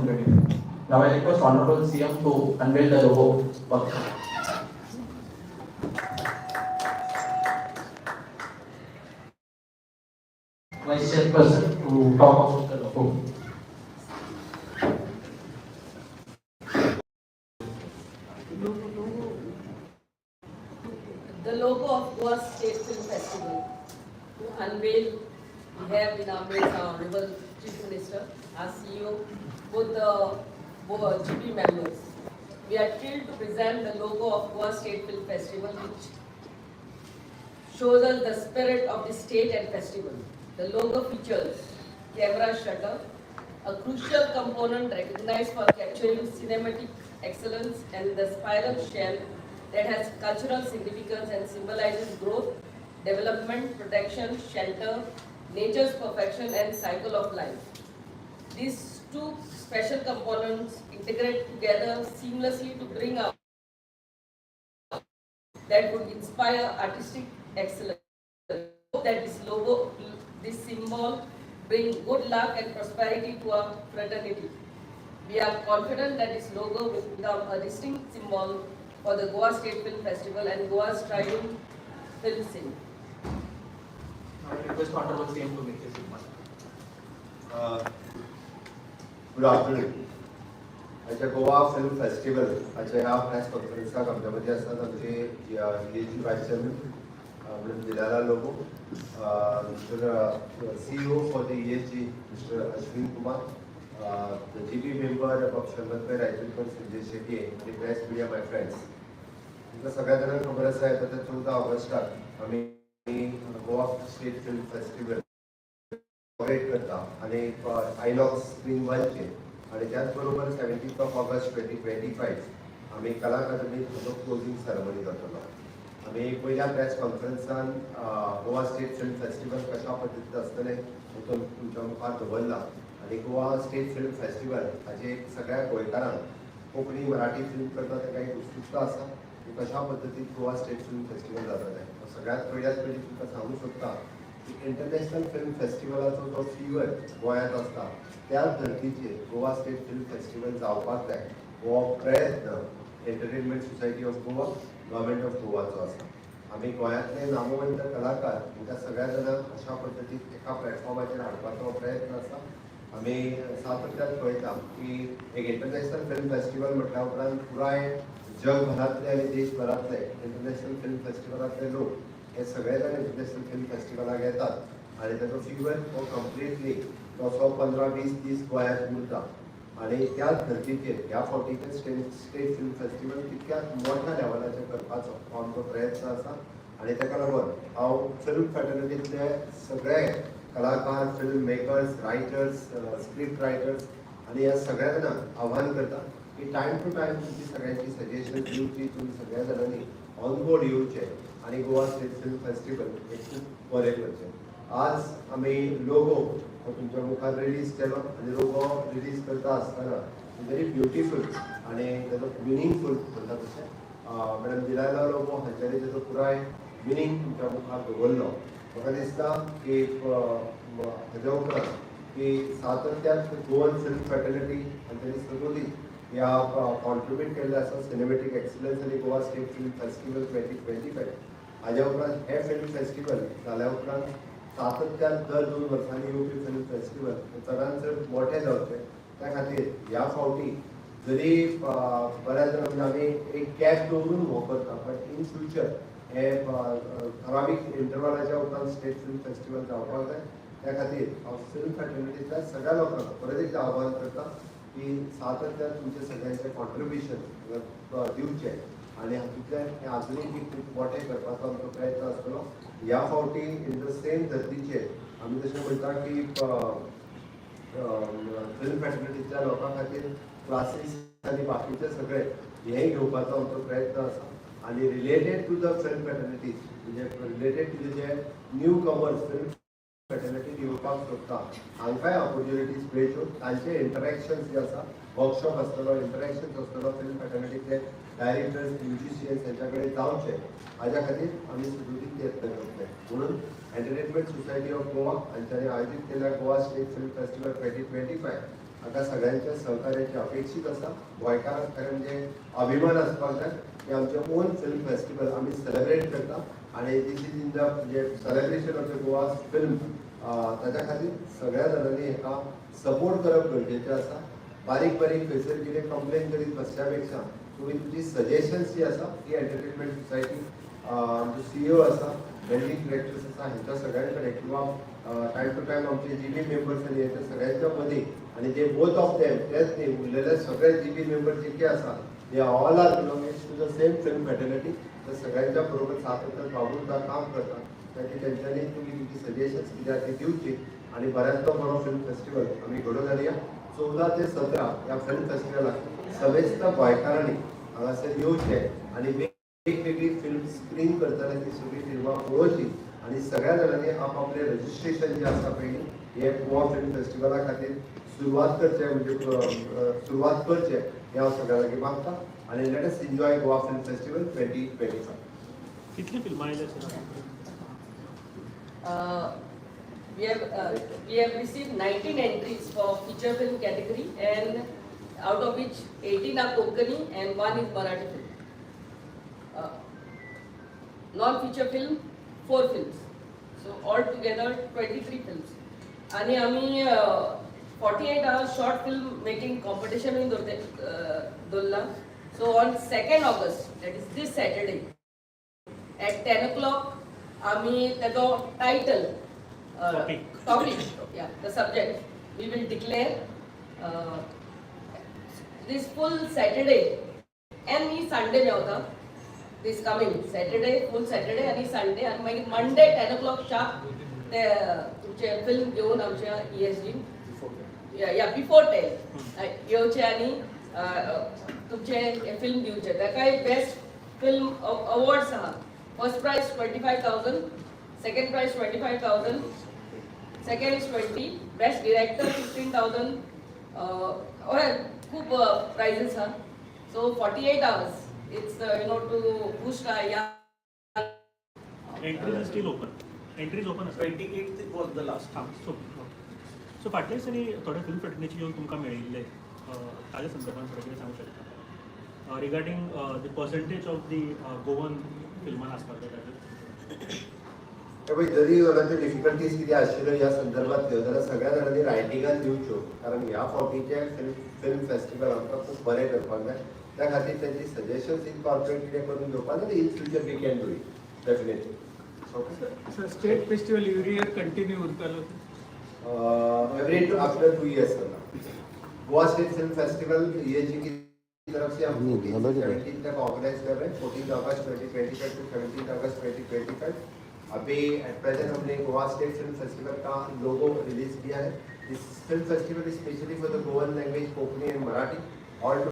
2025. Now I request Honorable CM to unveil the logo for the Vice Chairperson to talk about the logo. The logo of Goa State Film Festival to unveil, we have in our midst our Honorable Chief Minister, our CEO, both the GP members. We are thrilled to present the logo of Goa State Film Festival, which shows us the spirit of the state and festival. The logo features camera shutter, a crucial component recognized for capturing cinematic excellence, and the spiral shell that has cultural significance and symbolizes growth, development, protection, shelter, nature's perfection, and cycle of life. These two special components integrate together seamlessly to bring out that would inspire artistic excellence. Hope that this logo, this symbol, bring good luck and prosperity to our fraternity. We are confident that this logo will become a distinct symbol for the Goa State Film Festival and Goa's thriving film scene. Now I request Honorable CM to make his remark. Good afternoon. आयच्या Goa film festival हाच्या ह्या press कॉन्फरन्साक आमच्या मदीं आसात आमचे जी vice chairman madam Delilah Lobo, Mister CEO for the ESG, Mister Ashwin Kumar, the GB member of Sharmatbhai Raichurkar, Sanjay Shetye आनी press media my friends. तुमकां सगळ्या जाणांक खबर आसा, येता त्या 14 ऑगस्टाक आमी Goa state film festival operate करता आनी आयनॉक्स स्क्रीन वनचेर आनी त्याच बरोबर 17th of August 2025 आमी कला अकादमीत हाजो क्लोजींग सेरेमनी जातलो. आमी पयल्या प्रेस कॉन्फरन्सान गोवा स्टेट फिल्म फेस्टिवल कशा पद्दतीन आसतलें तो तुमच्या मुखार दवरला आनी गोवा स्टेट फिल्म फेस्टिवल हाजे सगळ्या गोंयकारांक, कोंकणी मराठी फिल्म करता ताका एक उत्सुकता आसा की कशा पद्दतीन गोवा स्टेट फिल्म फेस्टिवल जातलें. सगळ्यात पयल्यात पयलीं तुमकां सांगूंक सोदता की इंटरनॅशनल फिल्म फेस्टिवलाचो जो फिवर गोंयांत आसता, त्याच धर्तीचेर गोवा स्टेट फिल्म फेस्टिवल जावपाक जाय. हो प्रयत्न entertainment society of Goa, government of गोवाचो आसा. आमी गोंयांतले नामवंत कलाकार तांकां सगळ्या जाणांक अशा पद्दतीन एका प्लॅटफॉर्माचेर हाडपाचो प्रयत्न आसा. आमी सातत्यान पळयता की एक इंटरनॅशनल फिल्म फेस्टिवल म्हटल्या उपरांत पुराय जगभरांतले आनी देशभरांतले इंटरनॅशनल फिल्म फेस्टिवलांतले लोक हे सगळे जाण इंटरनॅशनल फिल्म फेस्टिवलाक येतात आनी ताचो फिवर हो कंप्लिटली तसो 15-20 दीस गोंयांत उरता. आनी त्याच धर्तीचेर ह्या फावटीचें स्टेट फिल्म फेस्टिवल तितक्याच मोठ्या लेवलाचेर करपाचो हो आमचो प्रयत्न आसा. आनी ताका लागून हांव फिल्म फ्रेटर्निटींतले सगळे कलाकार, film makers, writers, script writers आनी ह्या सगळ्या जाणांक आव्हान करता की टायम टू टायम तुमची सगळ्यांची सजेशन दिवची. तुमी सगळ्या जाणांनी ऑन बोर्ड येवचे आनी गोवा स्टेट फिल्म फेस्टिवल हे खूब बरें करचें. आज आमी लोगो हो तुमच्या मुखार रिलीज केलो आनी लोगो रिलीज करता आसतना व्हेरी ब्युटिफूल आनी ताजो मिनींगफूल म्हणटा तशें मॅडम दिलायला लोबो हांच्यांनी ताजो पुराय मिनींग तुमच्या मुखार दवरलो. म्हाका दिसता की हाज्या उपरांत की सातत्यान गोवन फिल्म फ्रेटर्निटी हांच्यांनी सदोदीत ह्या कॉन्ट्रिब्यूट केल्लें आसा सिनेमॅटीक एक्सलन्स आनी गोवा स्टेट फिल्म फेस्टिवल 2025. हाज्या उपरांत हें फिल्म फेस्टिवल जाल्या उपरांत सातत्यान दर 2 वर्सांनी येवपी फिल्म फेस्टिवल चडान चड मोठें जावचें, त्या खातीर ह्या फावटी जरी बऱ्याच जाणां म्हणजे आमी एक गॅप दवरून हो करता, बट इन फ्युचर हे ठरावीक इंटरवलाच्या उपरांत स्टेट फिल्म फेस्टिवल जावपाक जाय. त्या खातीर हांव फिल्म फ्रेटर्निटींतल्या सगळ्या लोकांक परत एकदां आव्हान करता की सातत्यान तुमचें सगळ्यांचें कॉन्ट्रिब्युशन दिवचें आनी हातूंतल्यान हें आजुनूय बी खूब मोठें करपाचो आमचो प्रयत्न आसतलो. ह्या फावटी इन the same धर्तीचेर आमी जशें म्हणटा की फिल्म फ्रेटर्निटीच्या लोकां खातीर क्लासीस आनी बाकीचे सगळे हें घेवपाचो आमचो प्रयत्न आसा. आनी related to the film fraternities, म्हणजे रिलेटेड टू जे न्यू कमर्स फिल्म फ्रेटर्निटीन येवपाक सोदता, हांकांय ऑपॉर्च्युनिटीज मेळच्यो. तांचे इंटरेक्शन्स जे आसा, वर्कशॉप आसतलो, इंटरेक्शन्स आसतलो, फिल्म फ्रेटर्निटीचे डायरेक्टर्स, म्युजिशियन्स हेंच्या कडेन जावचे, हाज्या खातीर आमी सदोदीत यत्न करतले. म्हणून एंटरटेनमेंट सोसायटी ऑफ गोवा हांच्यांनी आयोजीत केल्ल्या गोवा स्टेट फिल्म फेस्टिवल 2025 हाका सगळ्यांच्या सहकार्याची अपेक्षीत आसा. गोंयकारांक खरें म्हणजे अभिमान आसपाक जाय की आमचें ओन फिल्म फेस्टिवल आमी सेलेब्रेट करता आनी this is in the म्हणजे celebration of the Goa film. ताच्या खातीर सगळ्या जाणांनी हाका सपोर्ट करप गरजेचें आसा. बारीक बारीक खंयसर कितें कंप्लेन करीत बसच्या पेक्षा तुमी तुमची सजेशन्स जी आसा ती एंटरटेनमेंट सोसायटी, आमचो सीईओ आसा, मॅनेजींग डिरेक्टर्स आसा, ह्यांच्या सगळ्यां कडेन किंवा टायम टू टायम आमचे जी बी मेंबर्स आनी हेच्या सगळ्यांच्या मदीं आनी जे बोथ ऑफ देम तेच न्ही, उरलेले सगळे जी बी मेंबर जितके आसा, they all are belonging to the same film fraternity. तर सगळ्यांच्या बरोबर सातत्यान वावुरता, काम करता. ताकी तेंच्यांनी तुमी तुमची सजेशन्स कितें आसा ती दिवची आनी बऱ्यांतलो बरो फिल्म फेस्टिवल आमी घडोवन हाडया. 14 ते 17 ह्या फिल्म फेस्टिवलाक समेस्त गोंयकारांनी हांगासर येवचें आनी वेगवेगळी फिल्म स्क्रीन करताले ती सगळी फिल्मां पळोवची आनी सगळ्या जाणांनी आपापलें रजिस्ट्रेशन जें आसा पळय न्ही, हे गोवा फिल्म फेस्टिवला खातीर सुरवात करचें, म्हणजे सुरवात करचें हें हांव सगळ्यां लागीं मागता आनी let us enjoy Goa Film Festival 2025. कितली फिल्मां आयल्या sir? We have received 19 entries for feature film category, and out of which 18 are Konkani and one is Marathi film. Non-feature film, four films. So all together 23 films. आणि आम्ही 48 hour short film making कॉम्पिटिशनूय दवरते दवरला. So on 2nd August, that is this Saturday, at 10 o'clock आम्ही त्याचो title, Topic. Topic, yeah, the subject we will declare this full Saturday and Sunday मेवता. This coming Saturday, full Saturday आणि Sunday आणि मागीर Monday 10 ओ clock sharp ते तुमचे film घेवन आमच्या ईएसजी या बिफोर 10 येवचे आनी तुमचे फिल्म दिवचे. ताकाय बेस्ट फिल्म अवॉर्ड्स आहा. First prize 25,000, second prize 25,000, second is 20, best director 15,000. हय, खूब प्रायझीस आहा. So 48 hours, it's to boost या. Entries still open, entries open आसा. 28th was the last. हां, सो सो फाटल्या दिसांनी थोडे फिल्म फ्रेटर्निटीचे येवन तुमकां मेळिल्ले, ताज्या संदर्भात थोडें कितें सांगूंक शकता regarding the percentage of the Goan फिल्मान आसपाक जाय ताजेर? हे पळय, जरी कोणाच्यो डिफिकल्टीज कितें आशिल्ल्यो ह्या संदर्भातल्यो जाल्यार सगळ्या जाणांनी रायटिंगान दिवच्यो, कारण ह्या फावटीचें फिल्म फेस्टिवल आमकां खूब बरें करपाक जाय. त्या खातीर तांची सजेशन्स इनकॉर्पोरेट कितें करून घेवपाक जाल्यार in future we can do it definitely, okay. Sir, state festival every year continue उरतलो? Every two after 2 years करना. गोवा स्टेट फिल्म फेस्टिवल ये जी की तरफ से हम 17 तक ऑर्गेनाइज कर रहे हैं, 14 अगस्त 2025 टू 17 अगस्त 2025. अभी एट प्रेजेंट हमने गोवा स्टेट फिल्म फेस्टिवल का लोगो रिलीज किया है. This film festival is specially for the Goan language, Konkani and Marathi, all.